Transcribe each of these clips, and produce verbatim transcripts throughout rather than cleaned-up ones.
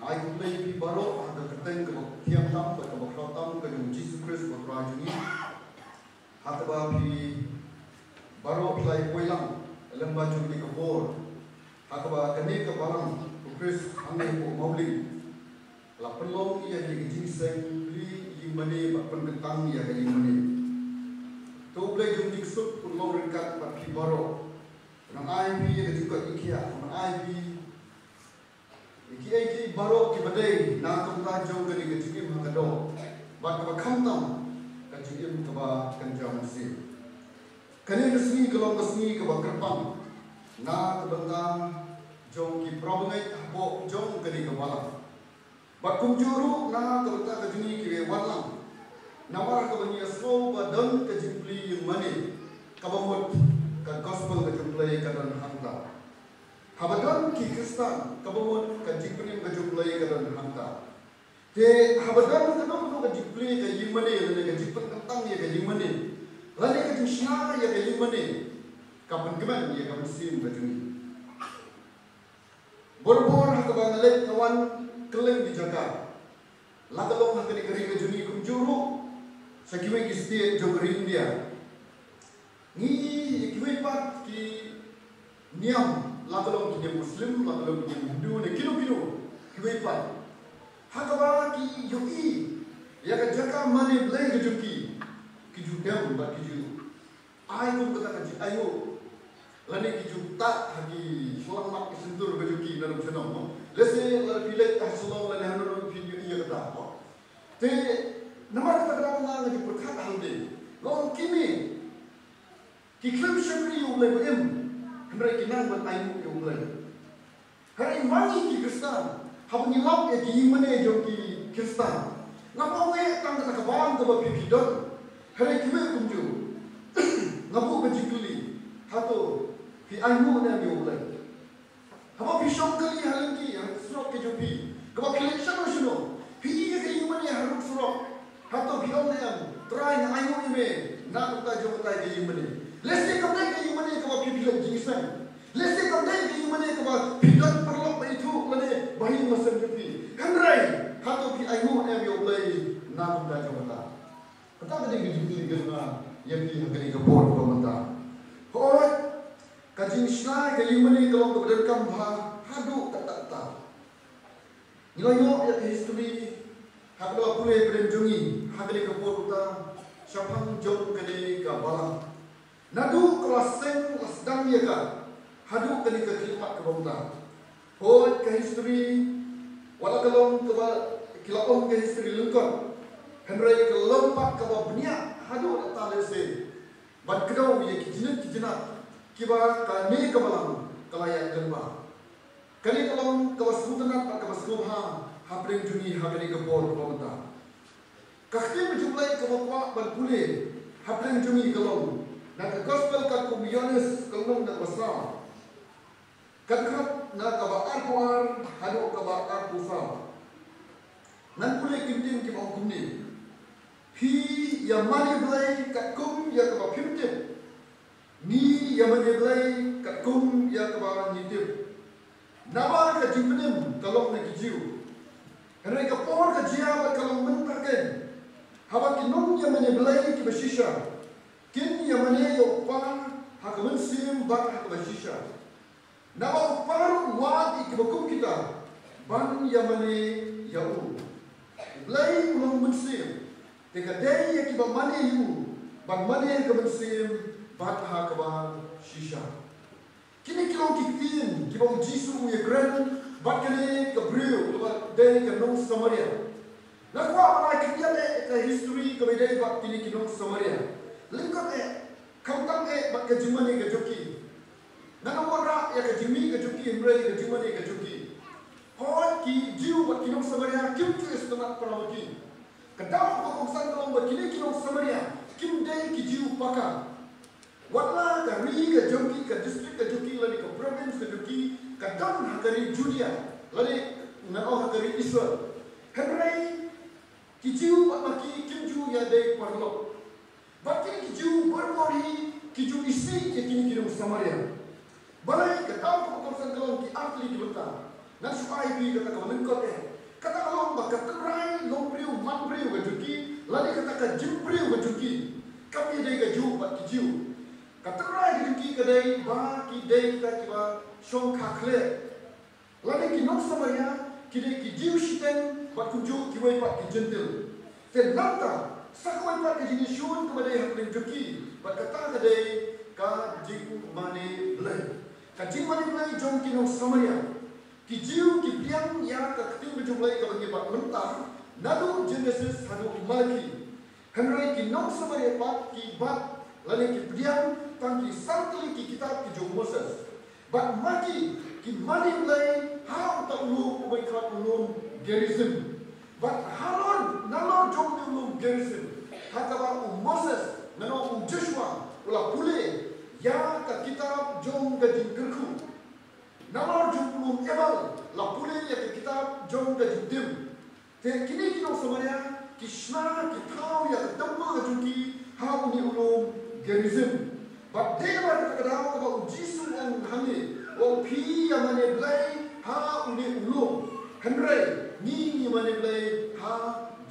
Ai khublei ïa phi baroh ha ka kyrteng kaba thiang tam bad kaba khraw tam ka jong u Jisu Khrist u Trai jong ngi. Ha kaba phi baroh phi la ïa poi lang lyngba jong kane ka por, ha kaba kane ka balang u Khrist hangne hapoh Mawlieh la pynlong ïa kane ka jingseng plie ïingmane bad pynkyntang ïa ka ïingmane. To U Blei jong ngi u suk un long ryngkat bad phi baroh. Un ai phi ïa ka jingkoit jingkhiah, un ai phi ïa kiei kiei baroh kiba dei na ka bynta jong kane ka jingim ha ka doh bad kaba khamtam ka jingim kaba kynja mynsiem. Kane ka sngi ka long ka sngi kaba kyrpang na ka bynta jong ki para bangeit hapoh jong kane ka balang. Bad kumjuh ruh na ka bynta ka jong ngi kiba wan lang. Namar kaba ngi ïohsngew ba don ka jingplie ïingmane kaba mut ka gospel ka jong U Blei ka don hangta. Haba don ki Khristan kaba mut ka jingpynim ka jong U Blei ka don hangta. Te haba don kano kano ka jingplie ka ïingmane lane ka jingpynkyntang ïa ka ïingmane lane ka jingshna ïa ka ïingmane, ka pynkmen ïa ka mynsiem ka jong ngi. Bor bor ha kaba nga leit nga wan kylleng ki jaka, la ka long ha kane ka ri ka jong ngi kumjuh ruh sha kiwei ki state jong ka ri India. Ngi ïa kiwei pat ki niam, la ka long ki niam Muslim, la ka long ki niam Hindu ne kino kino kiwei pat, ha kaba ki ïohi ïa ka jaka mane Blei ka jong ki, ki ju dem bad ki ju ai kum kata ka jingaiu lane ki ju tah ha ki shyllangmat ki shyntur ka jong ki na nong shnong, no? Lehse la phi leit ha Shillong lane ha nong phin ïohi ïa kata, no? Te namar kata ka daw nga nga ju pyrkhat hangne, nga ong kine ki khlem shakri ïa U Blei ba im, hynrei ki nang ban ainguh ïa U Blei. Hynrei ma ngi ki Khristan, haba ngi lap ïa ki ïingmane jong ki Khristan, nga ong eh tang kata ka balang kaba phi phi don. Hynrei kiwei kumjuh nga buh ka jingkylli, hato phi ainguh ne em ïa U Blei? Haba phi shong kali ha lynti ha surok ka jong phi, kaba phi leit shano shano, phi ïohi ïa ka ïingmane ha surok, hato phi ong ne em, Trai nga ainguh ïa me na ka bynta jong kata ka ïingmane? Lehse kam dei ka ïingmane kaba phi phi leit jingïaseng. Lehse kam dei ka ïingmane kaba phi don paralok ba ithuh lane ba ha ïing ba sem jong phi. Hynrei hato phi ainguh ne em ïa U Blei na ka bynta jong kata? Kata ka dei ka jingkylli ka jong nga ïa phi ha kane ka por kaba mynta. Hooid, ka jingshna ïa ka ïingmane ka long kaba donkam bha haduh katta katta. Ngi la ïoh ïa ka history ha kaba la pule hapdeng jong ngi ha kane ka por mynta shaphang jong kane ka balang. Naduh ka la seng la sdang ïa ka haduh kane ka khyllipmat kaba mynta. Hooid, ka history wat la ka long kaba ki la ong ka history lyngkot, hynrei ka long pat kaba bniah haduh katta lehse ban kdew ïa ki jingit ki jingat kiba kane ka balang ka la ïaid lyngba. Kane ka long kaba sngewtynnat bad kaba sngewbha hapdeng jong ngi ha kane ka por kaba mynta. Ka ktien jong U Blei kaba kwah ban pule hapdeng jong ngi ka long na ka gospel katkum u Ïoannis ka lynnong kaba saw, ka dkhot na kaba arphew ar haduh kaba arphew saw. Ngan pule ki kyntien kiba ong kumne: Phi ïa mane Blei katkum ïa kaba phim tip. Ngi ïa mane Blei katkum ïa kaba ngi tip. Naba ka jingpynim ka long na ki Jiw, hynrei ka por ka jia bad ka long mynta keiñ, haba ki nong ïa mane Blei kiba shisha kin ïa mane ïa U Kpa ha ka mynsiem bad ha kaba shisha. Naba U Kpa ruh u wad ïa kiba kum kita ban ïa mane ïa u. U Blei u long mynsiem, te ka dei ïa kiba mane ïa u ban mane ha ka mynsiem bad ha kaba shisha. Kine ki long ki ktien kiba u Jisu u ïakren bad kane ka briew kaba dei ka nong Samaria. Nga kwah ban ai khyndiat eh ka history kaba dei bad kine ki nong Samaria. Lyngkot eh, khamtam eh bad ka jingmane ka jong ki. Ngan ym wanrah ïa ka jingmih ka jong ki hynrei ka jingmane ka jong ki. Hooid, ki Jiw bad ki nong Samaria kim ju sngewtynnat para ma ki. Ka daw kaba kongsan ka long ba kine ki nong Samaria kim dei ki Jiw paka. Wat la ka ri ka jong ki, ka district ka jong ki lane ka province ka jong ki ka don ha ka ri Judea lane ngan ong ha ka ri Israel. Hynrei ki Jiw bad ma ki kim ju ïadei paralok. Bad kine ki Jiw baroh hi ki ju isih ïa kine ki nong Samaria. Balei? Ka daw kaba kongsan ka long ki ar tylli ki bynta. Ngan shu ai phi kata kaba lyngkot eh. Lane kata ka jingbriew ka jong ki kam dei kajuh bad ki Jiw. Ka tynrai ka jong ki ka dei ba ki dei kita kiba shongkha khleh. Lane ki nong Samaria ki dei ki Jiw shiteng bad kumjuh kiwei pat ki Jentil. Te nangta sa kawei pat ka jingshun kaba dei hapdeng jong ki, bad kata ka dei ka jingmane Blei. Ka jingmane Blei jong ki nong Samaria. Ki Jiw ki pdiang ïa ka ktien ka jong U Blei kaba ngi bat mynta naduh Genesis haduh Malaki. Hynrei ki nong Samaria pat ki bat lane ki pdiang tang ki san tylli ki kitab ki jong u Moses. Bad ma ki ki mane Blei ha uta u lum uba ki khot u lum Gerizim. Bad halor nalor jong u lum Gerizim ha kaba u Moses ngan ong u Joshua u la pule ïa ka kitab jong ka jingkyrkhu. Nalor jong u lum Ebal la pule ïa ka kitab jong ka jingtim. Te kine ki nong Samaria ki shna ki thaw ïa ka templ ka jong ki ha une u lum Gerizim. Bad dei namar kata ka daw kaba u Jisu u ong hangne, u ong phi ïa mane Blei ha une u lum. Hynrei ngi ngi mane Blei ha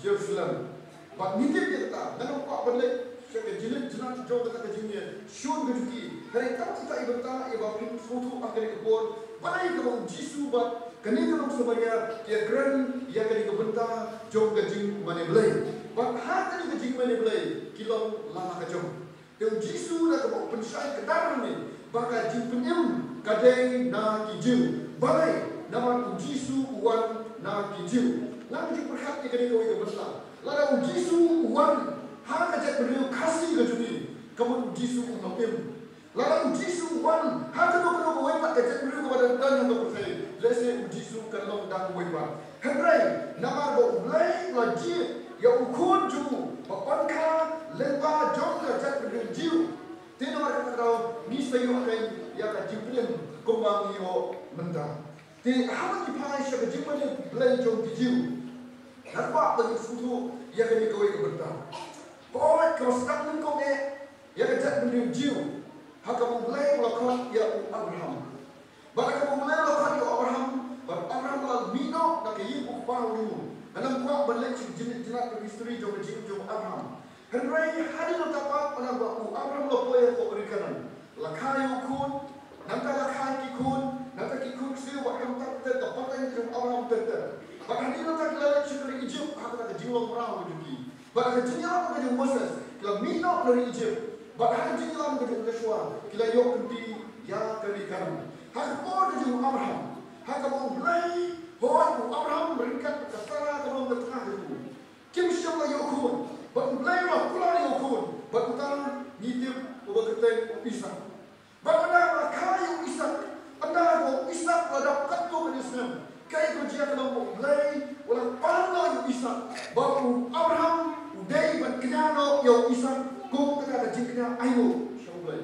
Jerusalem. Bad ngi tip ïa kata, ngan ym kwah ban leit sha ka jingïaid jingïaid jong kata ka jingïaid shun ka jong ki. Hynrei tang kita i bynta ïa ba phin sngewthuh ha kane ka por balei kaba u Jisu bad kane ka nong Samaria ki ïakren ïa kane ka bynta jong ka jingmane Blei. Bad ha kane ka jingmane Blei ki long la la ka jong. Te u Jisu da kaba u pynshai kdar ne ba ka jingpynim ka dei na ki Jiw. Balei? Namar u Jisu u wan na ki Jiw. Ngan ju pyrkhat ïa kane kawei ka bynta. Lada u Jisu u wan ha ka jaitbynriew Khasi ka jong ngi, ka mut u Jisu um ïoh im. Lada u Jisu u wan ha kano kano kawei pat ka jaitbynriew kaba dang don ha ka pyrthei, lehse u Jisu kan long dang uwei pat. Hynrei namar ba U Blei u la jied ïa u Khun jong u ba un kha lyngba jong ka jaitbynriew Jiw. Te namar kata ka daw ngi sa ïoh kein ïa ka jingpynim kumba ngi ïoh mynta. Te haba ngi phai sha ka jingmane Blei jong ki Jiw, ngan kwah ba ngin sngewthuh ïa kane kawei ka bynta. Hooid, kaba sdang nyngkong eh ïa ka jaitbynriew Jiw ha kaba U Blei u la khot ïa u Abraham. Bad ha kaba U Blei u la khot ïa u Abraham, bad u Abraham u la mih noh na ka ïing u kpa u jong u. Ngan ym kwah ban leit sha ka jingïaid jingïaid ka history jong ka jingim jong u Abraham. Hynrei hadien nangta pat, ynda ba u Abraham u la poi ha ka ri Kanaan, la kha ïa u khun, nangta la kha ïa ki khun, nangta ki khun ksiew, bad kumta kumta ka pateng ka jong u Abraham ter ter. Bad hadien nangta ki la leit sha ka ri Ijipt ha kata ka jinglong mraw ka jong ki. Bad ha ka jingïalam ka jong u Moses ki la mih noh na ri Ijipt. Bad ha ka jingïalam ka jong u Joshua ki la ïoh kynti ïa ka ri Kanaan. Ha ka por ka jong u Abraham, ha kaba U Blei, hooid, u Abraham ryngkat ka Sara kaba long ka tnga ka jong u, kim shym la ïoh khun, bad U Blei u la kular ïa u khun, bad uta ngi tip uba kyrteng u Isaak. Bad ynda la kha ïa u Isaak, ynda ba u Isaak u la dap katto katne snem, kaei kaba jia ka long ba U Blei u la pan noh ïa u Isaak, ba u Abraham u dei ban kñia noh ïa u Isaak kum kata ka jingkñia ainguh sha U Blei.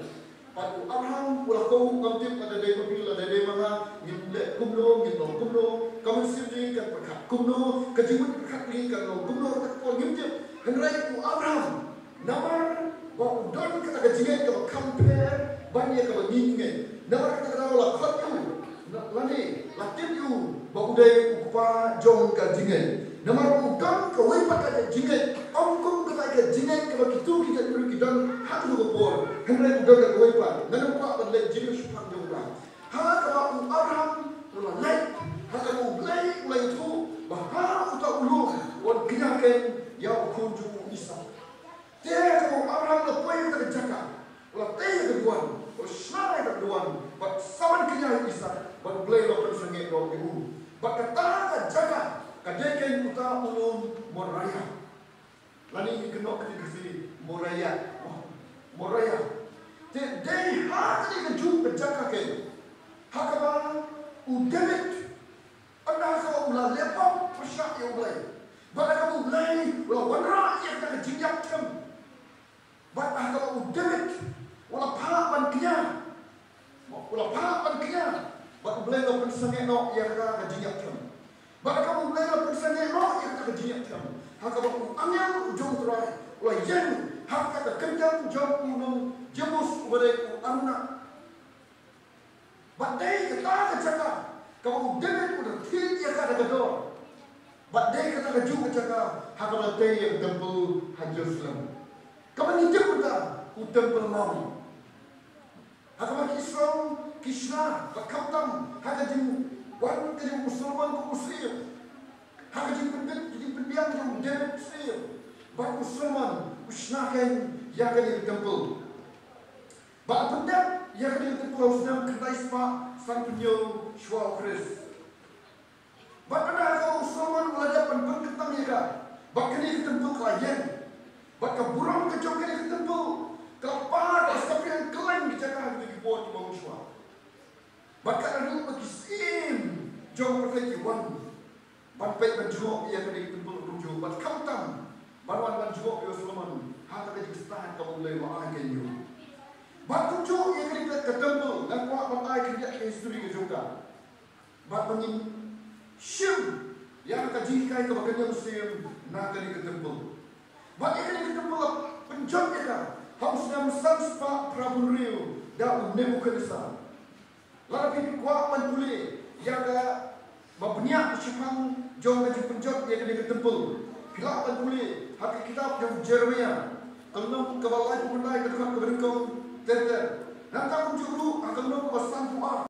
Bad u Abraham u la kdew, ngam tip lada dei ma phi lada dei ma nga, ngin leh kumno, ngin long kumno, ka mynsiem jong ngi kan pyrkhat kumno, ka jingmut pyrkhat jong ngi kan long kumno, kata ka por ngim tip. Hynrei u Abraham, namar ba u don kata ka jingngeit kaba kham pher ban ïa kaba ngi ngi ngeit, namar kata ka daw la khot ïa u, na, lane la tip ïa u ba u dei u kpa jong ka jingngeit. Namar u don kawei pat ka jingngeit, ym kum kata ka jingngeit kaba kito ki jaitbynriew ki don ha kano ka por. Hynrei u don da kawei pat, ngan ym kwah ban leh jingïashah jong u. Ha kaba u Abraham u la leit, ha kaba U Blei u la ïathuh ba ha uta u lum un kñia kein ïa u khun jong u Isaak. Te ha kaba u Abraham u la poi ha kata ka jaka, u la tei ha ka duwan, u la shna ha ka duwan, bad sa ban kñia ïa u Isaak, bad U Blei u la pynsangeh noh ïa u. Bad kata ka jaka ka dei kein uta u lum Moriah. Lane ngi kynnoh ka ktien Khasi Moriah. Moriah. Te dei ha kane kajuh ka jaka kein ha kaba u David, ynda ha kaba u la leh pop pyrshah ïa U Blei, bad ha kaba U Blei u la wanrah ïa kata ka jingïap them. Bad ha kaba u David u la phah ban kñia, u la phah ban kñia, bad U Blei u la pynsangeh noh ïa kata ka jingïap them. Bad ha kaba U Blei u la pynsangeh noh ïa kata ka jingïap them, ha kaba u angel u jong U Trai u la ïeng ha kata ka kyndang jong u nong Jebus uba dei u Araunah. Bad dei kata ka jaka kaba u David u da thied ïa ka da ka dor. Bad dei kata ka jong ka jaka ha kaba la tei ïa ka temple ha Jerusalem. Kaba ngi tip mynta u Temple Mount. Ha kaba ki Israel ki shna, bad khamtam ha ka jingwan ka jong u Solomon kum u syiem, ha ka jingpynbit, ka jingpynbiang jong u David u syiem, bad u Solomon u shna kein ïa kane ka temple. Bad la pyndep ïa kane ka temple ha u snem khyndai spah sanphew hynñiew shuwa u Khrist. Bad mynta ha ka u Solomon u la dep ban pynkyntang ïa ka. Bad kane ka temple ka la ïeng. Bad ka burom ka jong kane ka temple ka la par, ka la saphriang kylleng ki jaka ha kito ki por kiba mynshuwa. Bad ka la ri ba ki syiem jong ka pyrthei ki wan ban peit ban jngoh ïa kane ka temple kumjuh, bad khamtam ban wan ban jngoh ïa u Solomon ha kata ka jingstad kaba u Blei u la ai ïa u. Bad kumjuh ïa kane ka temple, nga kwah ban ai khyndiat ka history ka jong ka. Bad ba ngin shim ïa ka jinghikai kaba kynja mynsiem na kane ka temple. Bad ïa kane ka temple la pynjot ïa ka ha u snem san spah phra phew hynriew da u Nebuchadnezzar. Lada phi kwah ban pule ïa kaba bniah shaphang jong ka jingpynjot ïa kane ka temple, phi lah ban pule ha ka kitab jong u Jeremiah, ka lynnong kaba laiphew khyndai, ka dkhot kaba nyngkong ter ter. Nangta kumjuh ruh ha ka lynnong kaba sanphew ar.